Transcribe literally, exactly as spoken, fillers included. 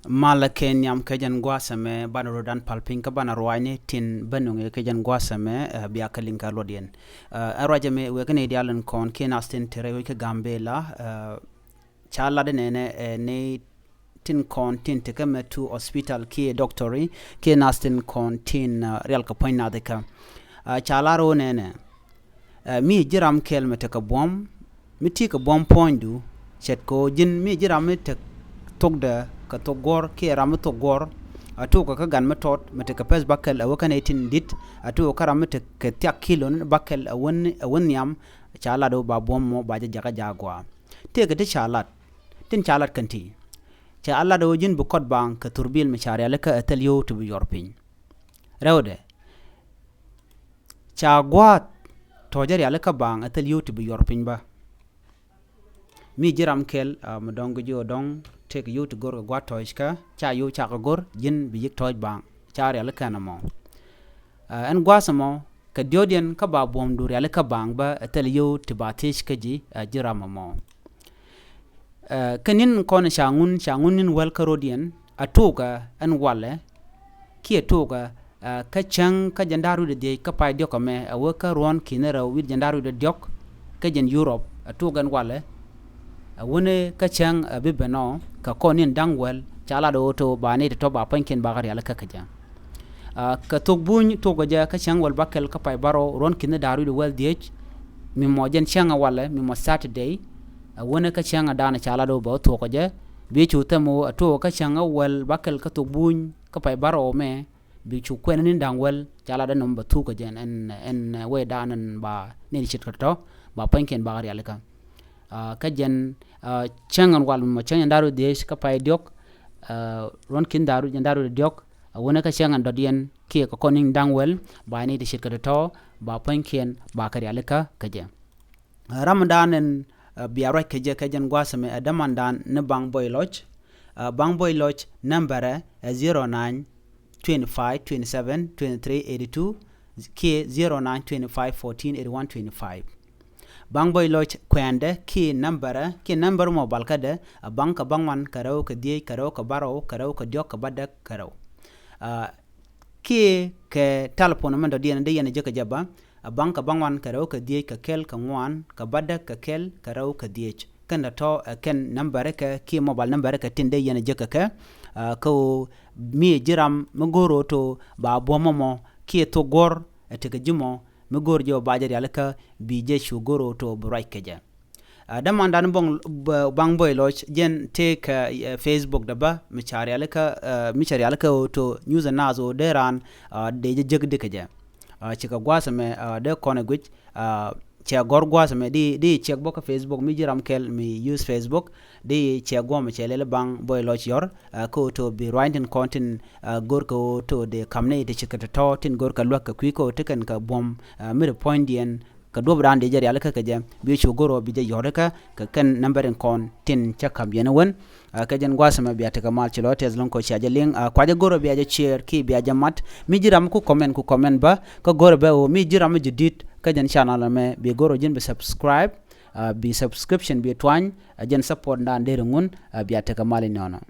Malɛ kɛ nhiam kɛ jɛn gua̱a̱th ɛmɛ banɛ rɔ dan pal piny kä banɛ ruacni tin bä nuŋ kɛ jɛn gua̱a̱th ɛmɛ, eh, bia kɛ liŋ kɛ luɔt yɛn. Eh, ɛn ruac ɛmɛ wek kɛ ni diaal in kɔn kiɛ nath tin te rɛy wec kä Gambela, eh, ca lat inɛnɛ, eh, ni tin kɔn tin te kä mɛ tu hospital kiɛ doctori kiɛ nath tin kɔn tin, eh, rial kɛ puɔ̱ny nath ikä. Eh, ca lar wä nɛnɛ. Eh, mi ji̱ ram kɛl mɛ tekɛ buɔ̱m, mi ti kɛ buɔ̱m puɔ̱nydu, ce̱tkɛ ɣöö ji̱n mi ji̱ ram mi tek thokdɛ kɛ thok guɔ̱r kiɛ ram mi thok guɔ̱r, a tuɔɔkɛ kä gan mi tɔt mɛ tekɛ pɛth bäkɛl a wä kä nɛy tin di̱t, a tuɔɔkɛ kä ram mi tekɛ thiak kilon bäkɛl a wä, a wä nhiam, ca lat ɣöö ba buɔ̱m mɔ ba jɛ jakä jaak gua̱a̱. Tëëkɛ ti ca lat, tin ca lat kɛn ti. Ca lat ɣöö ji̱n bi kɔt baaŋ kɛ thurbil mi ca rialikä ɛ thil yio̱w ti bi yɔr piny. Rɛwdɛ, ca gua̱a̱th tɔ̱ɔ̱cä rialikä baaŋ ɛ thil yio̱w ti bi yɔr piny bä. Mi ji̱ ram kɛl, ah, mi dɔ̱ŋ gi ji̱ ɔ dɔ̱ŋ tëëkɛ yio̱w ti go̱r kɛ gua̱a̱th tɔ̱ɔ̱ckä, ca yio̱w cakɛ go̱r ji̱n bi yi̱k tɔ̱ɔ̱c baaŋ, ca rialikä ɛn ɛmɔ. Ah, ɛn gua̱a̱th ɛmɔ kɛ diɔ̱ɔ̱diɛn kä ba buɔ̱mdu rialikä baaŋ bä ɛ thil yio̱w ti ba thiec kä ji̱, ah, ji̱ ram ɛmɔ. Eh, kä ni̱n kɔn ca ŋun, ca ŋun ni̱n wäl kä rɔ̱diɛn, a tuɔɔkɛ ɛn walɛ, kiɛ tuɔɔkɛ, eh, kä cäŋ kä jɛn da̱r wi̱cdɛ dhiec kä pay diɔ̱k ɛmɛ, a wä kä ruɔ̱n ki̱n rɛw wi̱cdɛ jɛn da̱r wi̱cdɛ diɔ̱k, kä jɛn Yurop, a tuɔɔkɛ ɛn walɛ, a wänɛ kä cäŋ, eh, bi ben ɔ, kɛ kɔn ni̱n da̱ŋ wäl, ca lat ɣöö to ba nɛy ti tɔ̱ ba pua̱nykiɛn bakä rialikä kä jɛ. Ah, kɛ thok buny tuɔɔkɛ jɛ kä cäŋ wäl bäkɛl kä pay bärɔw ruɔ̱n ki̱n da̱r wi̱cdɛ wäl dhiec, mi mɔ jɛn cäŋ ɛ walɛ, mi mɔ Saturday, a wänɛ kä cäŋ ɛ da̱a̱n ca lat ɣöö bɛ wä thuɔ̱kɔ jɛ, bi cu thɛm ɣöö a tuɔɔkɛ kä cäŋ ɛ wäl bäkɛl kä thok buny kä pay bärɔw mɛ, bi cu kuɛn ni̱n da̱ŋ wäl ca lat ɛ nɔm bɛ thukɛ jɛ ɛn, ɛn, ɛn wee da̱a̱n ɛn ba nɛy ti ce̱tkɛ tɔ̱tɔ̱, ba pua̱nykiɛn bakä rialikä. Ah, kä jɛn, ah, cäŋ ɛn wal mi mɔ cäŋ ɛn da̱r wi̱cdɛ dhiec kä pay diɔ̱k, ah, ruɔ̱n ki̱n da̱r wi̱cdɛ, da̱r wi̱cdɛ diɔ̱k, a wänɛ kä cäŋ ɛn dɔ̱diɛn kiɛ kɛ kɔn ni̱n da̱ŋ wäl, ba nɛy ti ce̱tkɛ tɔ̱tɔ̱, ba pua̱nykiɛn bakä rialikä kä jɛ. Ah, ram in da̱a̱n ɛn, ah, bia ruac kä jɛ kä jɛn gua̱a̱th ɛmɛ ɛ dämandan ni Baŋ Buɔy Lɔc. Ah, Baŋ Buɔy Lɔc nambärɛ ɛ zero nine twenty five twenty seven twenty three eighty two, kiɛ zero nine twenty five fourteen eighty one twenty five. Baŋ Buɔy Lɔc kuɛndɛ kiɛ nambärɛ, kiɛ nambär mɔ balkädɛ, a baŋ kɛ baŋ wan kɛ rɛw kɛ dhiec kɛ rɛw kɛ bärɔw kɛ rɛw kɛ diɔ̱k kɛ bädäk kɛ rɛw. Ah, kiɛ kɛ talipon mɛn dɔ̱diɛn dee yɛn a jek kɛ jɛ bä, a baŋ kɛ baŋ wan kɛ rɛw kɛ dhiec kɛ kɛl kɛ ŋuan kɛ bädäk kɛ kɛl kɛ rɛw kɛ dhiec. Kɛn tɔ̱tɔ̱, eh, kɛn nambärikɛ kiɛ mobile nambärikɛ tin dee yɛn a jek kɛ kɛ, ah, kä ɣöö mi ji̱ ram mi go̱o̱r ɣöö to ba buɔ̱m mɔmɔ kiɛ thok guɔ̱r, eh, tekɛ ji̱ mɔ mi go̱o̱r jɛ ɣöö ba jɛ rialikä bi jɛ cu go̱o̱r ɣöö to bi ruac kɛ jɛ. Ah, dämandan Baŋ, Baŋ Buɔy Lɔc jɛn tëëkɛ, eh, Facebook dɛ bä mi ca rialikä, eh, mi ca rialikä ɣöö to nyuthɛ naath ɣöö dee raan, ah, dee jɛ jek di kɛ jɛ. Ah, cikɛ gua̱a̱th ɛmɛ, ah, dee kɔn ɛ guic, ah, cɛ gɔ̱r gua̱a̱th ɛmɛ di, di ciɛk bä kä Facebook mi ji̱ ram kɛl mi use Facebook, di ciɛk guɔ̱ɔ̱mɛ cɛ lɛl Baŋ Buɔy Lɔc yɔr, ah, kä ɣöö to bi ruany tin kɔn tin, ah, go̱rkɛ ɣöö to dee ka̱m ni ti ce̱tkɛ tɔ̱tɔ̱ tin go̱rkɛ luäk kɛ kui̱ kä ɣöö ti kɛn kɛ buɔ̱m, ah, mi ri puɔ̱nydiɛn kɛ duɔ̱pdan dee jɛ rialikä kɛ jɛ, bi cu go̱r ɣöö bi jɛ yɔ̱rikä kɛ kɛn nambär in kɔn tin cä ka̱m yɛn ɛ wän. Ah, kɛ jɛn gua̱a̱th ɛmɛ bia tekɛ mal ci lɔ tɛth lo̱ŋ kɔ cia jɛ liŋ. Ah, kua jɛ go̱r ɣöö bia jɛ share kiɛ bia jɛ mat. Mi ji̱ ram ku comment, ku comment bä, kä go̱r ɣöö bɛ ɣöö mi ji̱ ram mi ji̱ di̱t kä jɛn channel ɛmɛ, bi go̱r ɣöö ji̱n bi subscribe. Ah, bi subscription bi tuany, ah, jɛn support dan deri ŋun, ah, bia tekɛ mal inɔnɔ.